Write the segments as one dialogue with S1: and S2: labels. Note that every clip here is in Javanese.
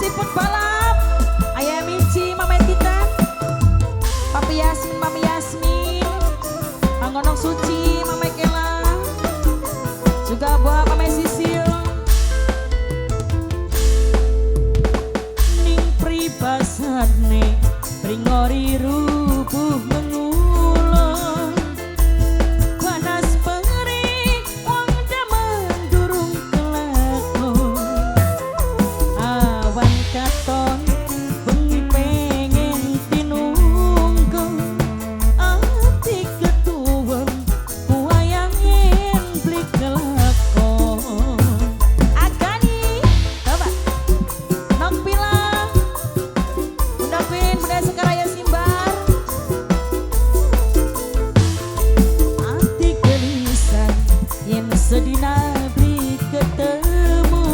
S1: Siput Balap, Ayah Mici, Mama Tita, Papi Yasmin, Mami Yasmin, Anggonong Suci, Mama Kela, juga buat Mama Sisil. Ning pribasane pringori rubuh mengulo, panas perih wong jaman durung kelakon, awan katon bengi pengen tinunggu, ati ketuweng wayang yen beli kelakon. Agani, coba Nok Pila, Bunda Queen, Bunda Sekaraya Simbar. Ati gelisah yen sedina beli ketemu,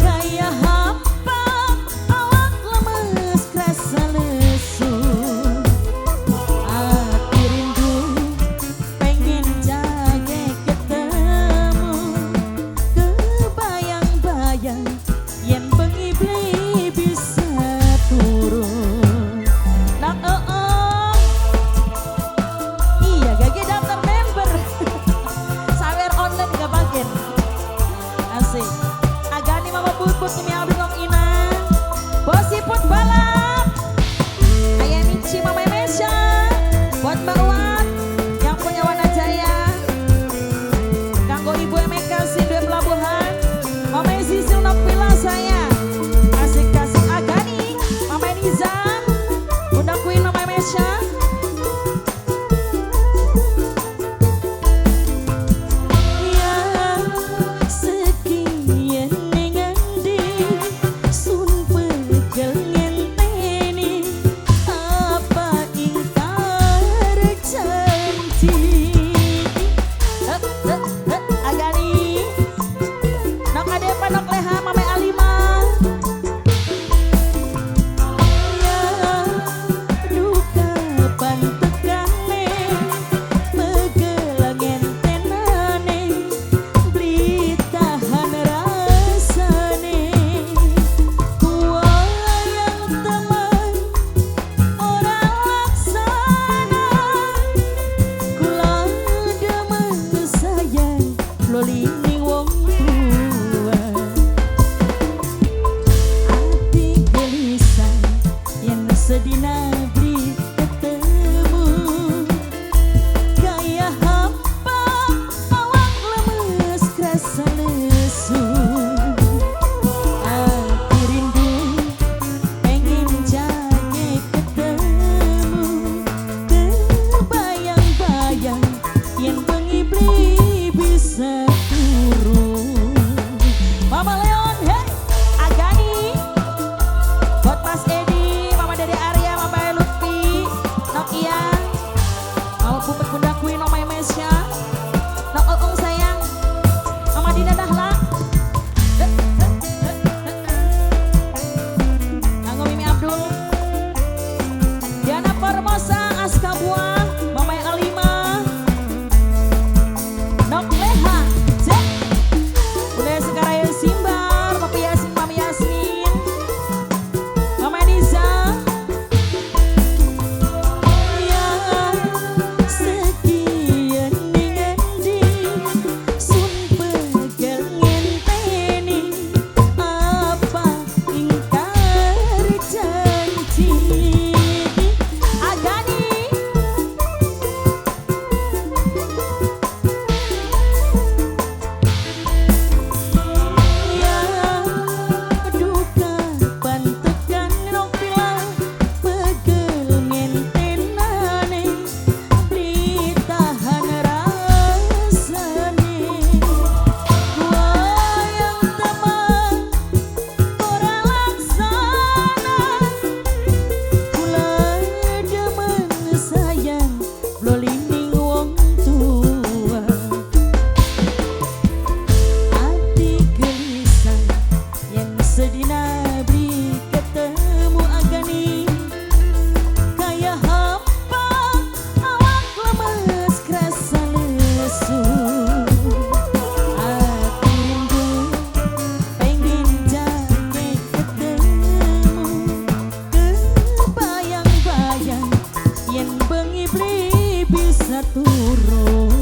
S1: gaya hampa awak lemes kerasa lesu, ati rindu pengen jage ketemu, kebayang-bayang yen bengi beli bisa turun. Nak eong, iya gage daftar member. Sawer online gak bagian. Asik. Agani Mama Putput Mimi Abdi Ngong Ina, Bos Siput Balap, Ayah Mici, Mama Mesha, buat Mbak Wan yang punya Wana Jaya, kanggo Ibu Emeka Sindwe Pelabuhan, Mama Sisil Nopila saya. Asik kasih Agani, Mama Nizam, Bunda Queen, Mama Mesha. Ya sekian ngendi sun pegel ngenteni apa ingkar janji. Agani, Nok Adepa, Nok Leha, Mama Alima. Ya duka pantekane pegel ngentenane beli tahan rasane, kuayang teman ora laksana, kula demen sayang loli ning wong tua. Ati gelisah yen sedina beli ketemu, gaya hampa awak lemes kerasa lesu, ati rindu pengen jage ketemu, kebayang-bayang yen bengi beli bisa turun. Mama Leon, hey, Agani, buat Mas Edi, Mama Dede Arya, Mama Lutfi, Nokia, Mama Puput, Bunda Queen, Mama Mesya, Nok Oong sayang, Mama Dina Dahla, Anggo Mimi Abdul, Diana Formosa, Aska Buah, Mama Alima, Nok Leha, Cek, Bunda Sekaraya Simbar, Papi Yasin, Mami Yasmin, Mama Niza. Ya sekian Bisa turu.